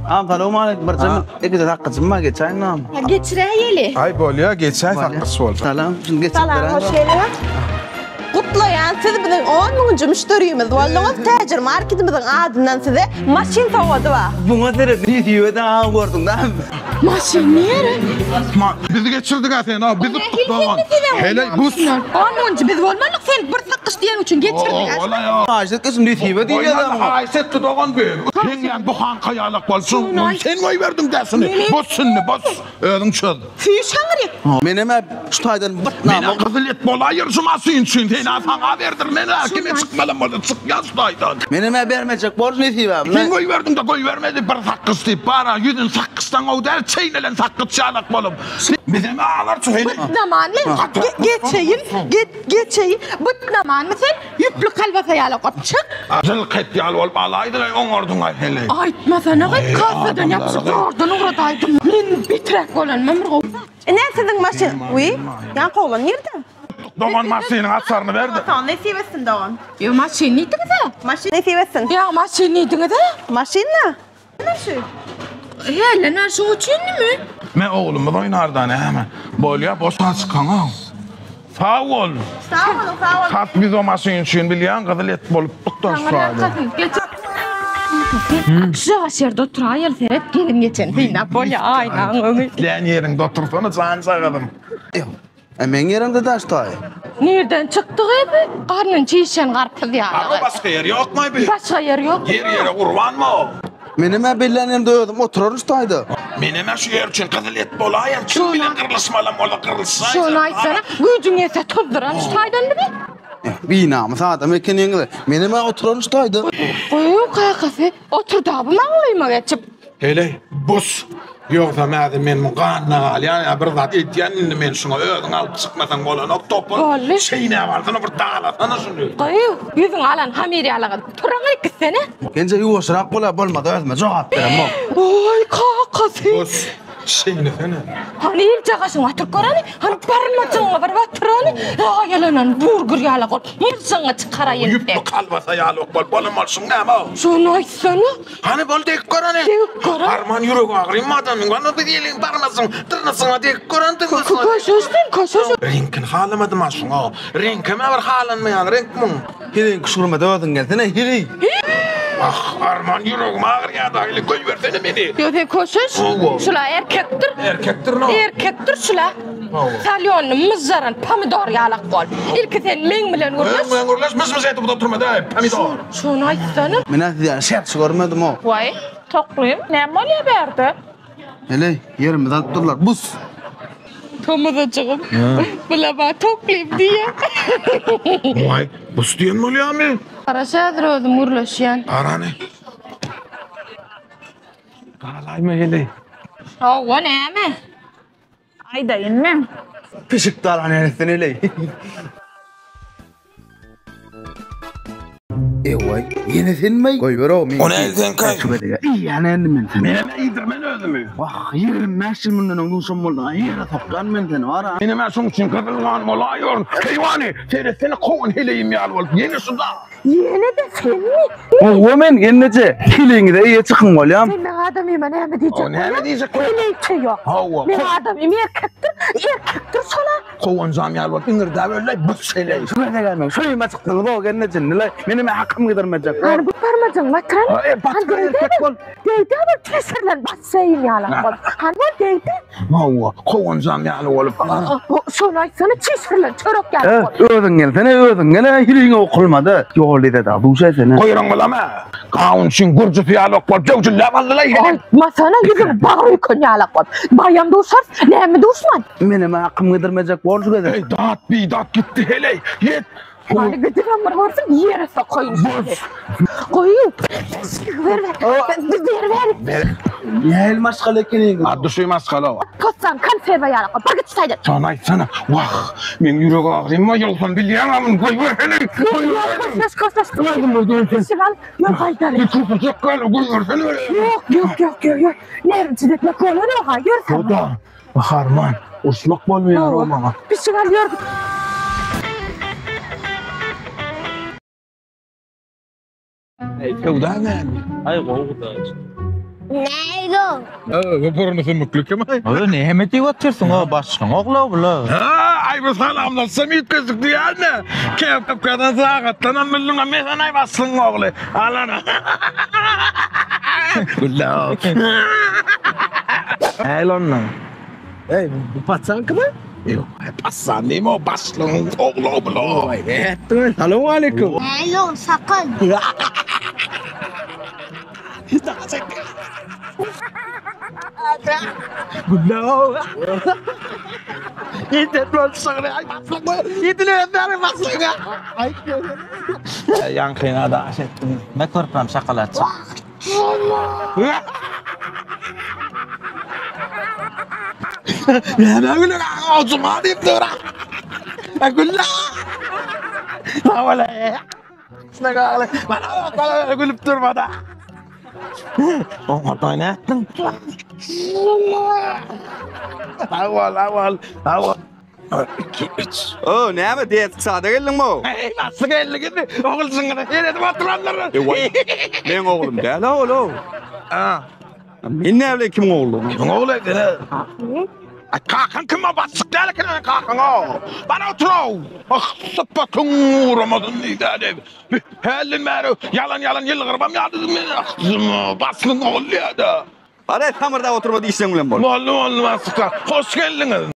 Am salowmaleýkim bir jemil ikije sakgyjym bar geçäýin am. Ha geçiräýeli. Aý bolýa geçäý sakgyç bolsa. Salam şuny geçirip Salam beräýiň. hoş geldiňiz. Gutlaýan siz biziň 10 müňünji müşderimiz bolduňyz. Täjir marketimiziň adyndan size maşyn sowgady bar. Buňa seret nesibe-de aň gördüň dämi? Maşyn nere? Ma bizi geçirdiň-ä sen a bizi tutduk dogan. Heleý bus. 10 müňünji biz bolmalyk sen bir sakgyç diýen üçin geçirdiň. Haýyş etgeçim nesibe diýilýär muňa. Haýyş etdi dogan bu. Sen ýa buhanka ýalak bolsun. Sen goýberdiň-dä şuny. Bos şuny bos. Özüň çöz. Süýş aňryk. Menem-ä şu taýdan bir Menä nama. gyzyl et bolaýyr şu maşyn üçin. Sen-ä saňa berdir. Men-ä kime çykmalam bolsa çykýan şu taýdan. Menem-ä bermejek bor nesibäm. Sen goýberdiň-de goýbermedi bir sakgyç diýip. Bar-a ýüzün sakgyçdan gowy däl, çeýnelen sakgyç ýalak bolup. Bizem alar şu heleý. Bytnamanmy? Geçeýin, geçeýin. Bytnamanmy sen? Ýüpli kolbasa ýaly bolup çyk. Jylk et ýaly bolup alaýdyň-aý oňardyň-aý heleý. Aýtmasana gyz, kassadan ýapyşyp zordan ugradaýdym. Men beträk bolanymam bir gowy zat. Ine siziň maşyn. Wiý, ýaňky oglan nirde? Dogan maşynyň açaryny berdi. Soň nesip etsin dogan. Ýa maşyn diýdiňiz-ä? Maşyn nesip etsin. Ýa maşyn diýdiňiz-ä? Maşyn-da. Ine şu. Hälden bäri şuň üçinmi? Men oglumyz oýnarda näme? Bolýa boşa çykaňok. Sag bol. Sag boluň, sag boluň. Tas biz o maşyn üçin bilýäň gyzyl et bolupdyk-da şu taýda. Şujagas ýerde oturaýaly seret gelin geçen synap bolýa aýnaň öňi. Islän ýeriňde otursana janjagazym. E meň ýerimde daş taý. Nirden çykdy gyz bu? Garnyny çişen garpyz ýaly. Aga başga ýer ýokmaý bu? Başga ýer ýok. Ýer ýere gurbanmy o? Menem-ä bellän ýerimde özüm oturaryn şu taýda. Menem-ä şu ýer üçin gyzyl et bolaýan, kim bilen gyrlyşmalam bolsa gyrlyşaýjak. Şony aýtsana, güýjüň ýetse tozduran şu taýdan bizi. Binamys adam ekeniňiz. Menem-ä oturaryn şu taýda. Goý, kakasy, otur-da bu maňlaýyma geçip. Heleý, bus! Ýogsam häzir men muň ganyna galýan ýa bir zat edýän indi men şuňa özüň alyp çykmasaň bolanok topar. Boldy. Çeýnäp alsana bir dalasana şuny. Goý, ýüzüňi alan hamyr ýaly gyz. Turaňy gitsene. Genje ýuwaşrak bol-a, bolmasa özüme jogap beremok. Oý, kakasy. Bus, çeýnesene. Hany eljagaşyňy batyryp göreli, hany barmajygyňy bir batyrany, zaýalanan burger ýaly bolup, myžžygyňy çykaraýyn. Ýüpli kolbasa ýaly bolup, bolan bolşuň näme-ow? Şony aýtsana. Hany bol degip gör hany. Degip gör. Arman ýüregi agrymy adamyň. Hany biz eliň barmasyň dyrnasyňa degip gör hany dyrnasyňa. Köşeş sen köşeş. Reňkini halamadym ha şuňa. Reňkem-ä bir halanmaýan reňk muň. Heleýiň küşgürmede özüň gelsene heleý. Ah arman ýüregim agyrýa dagyly goýbersene meni. Ýok sen köşeş. Şula erkekdir. Erkekdir no. Erkekdir şula. Salýonyny myžžaran pomidor ýalak bol. Ilki sen meň bilen gürleş. Meň bilen gürleş myž-myž edip oturma daýy pomidor. Şony aýtsana. Men-ä siz ýaly şertçi görmedim-ow. Waý, toklym, näme bolýar bärde? Heleý, ýerimizi alyp durlar, bus! Tomazajygym, bula-ba toklym diýýär. Waý, bus diýen bolýarmy? Garaş häzir özüm gürleşýän. Garany. Galaýma heleý. Hawa, näme? Aýdaýyn men. Pişik dalan enesini eleý. Ewaý, ýene senmi? Goýber-ow, men. O nähili seňki? Iýýän indi men seni. Menem iýdirmen özümi. Wah, 25 ýyl mundan öň duşan bolsaň, ýere sokýan men seni, bar-a. Menem-ä şoň üçin gyzyl gan bolaýaryn. Keýwany, seretsene kowan heleýim ýaly bolup, ýene şunda. Ýene-de senmi? Hawa men, gelneje. Heleýiňize eýe çykyň bolýam. Sen meň adamyma näme diýjek O näme diýjek bolýar? Heleýçe ýok. Hawa. Meň adamym erkekdir, erkekdir şol-a. Kowan jam ýaly bolup iňirdäp öldi-aý, bu heleý. Şu gezegem meň şoýuma çykdyňyz-ow gelneje, indi-le menem hakym gidirmejek. Hany bu barmajygyňy batyran? E, batyr erkek bol. Degdi bol, çişirilen basseýn ýalak bol. Hany bol, degdi. Hawa, kowan jam ýaly bolup. Şony aýtsana, çişirilen çörek ýaly bol. Özüň gelsene, özüň gel, hiliňe okulmady. Ýol diýse dagy duşaýsene. Goýraň bolama. Gawun üçin gürjüsi ýaly ok bolup jöwjülläp aldylar heleý. Aýtmasana, ýüzüň bagyr öýken ýalak bolup. Baýam duşarys, näme duşman? Menem hakym gidirmejek bol şu gezek. Eý, dat bidat gitdi heleý. Ýet. Hany gidibem bir görsün, ýere sokaýyn şuny. Goý. Ber ber. Ber ber. Nähili maşgala ekeniňiz? Ady şu maşgala. Possan konserwa ýaly. Bir git şaýdan. Şony aýtsana. Wah, meň ýürek agryma ýogsam bilýäň-ä muny. Goýber heleý. Goýber. Koş koş koş. Işik al. Ýok gaýdaly. Köpüjek gal, goýbersene. Ýok, ýok, ýok, ýok, ýok. Nerwçi etmek bolanok-a, ýör sen. O-da. Harman, uruşmak bolmaýar-ow maňa. Pişik al ýör. Eý, söwda näme? Aý gowy gudaç. Näme? Nälo? Bu burny sümükli kim aý? Öý näme diýip otyrsyň o başlygyň ogly bula. Ha, aý bir salamlaşsam üýtgeşik diýýän-de. Kepkadan sagatdanam bildiň, men sen aý başlygyň ogly. Alana. Güllaw. Äý ondan. Eý, bu paçan kim? Ýok, passan diýme, o başlygyň ogly bula. Oý, nätdiň? Salam aleýkum. Nälo sakal? Ýaňkyna daş etdim. Me körpäm şokoladçyk. Näme gülüň agzyma diýip dur. Gülle. Hawala. Bana gülüp durma da. Oňa ne etdiň? Awal, awal, awal. 2 3. O, näme diýet sada geldiň bu? Ey, nasıl geldi gidi? Ogul jyňyna seredip oturanlar. Meň oglum däl ol o. Ha. Men näme bilen kimiň ogludygyny? Kimiň ogly? Ay, kakan kime bassyk däl eken kakaň o. Bana otur o. Ah, sypatyň ugramasyn diýdi. Hälden bäri ýalan ýalan ýylgyrybam ýadadym men. Ah, baslyň ogly diýdi. Hadi samyrda oturma diýişleň bilen bol. Boldy boldy bassyklar. Hoş geldiňiz.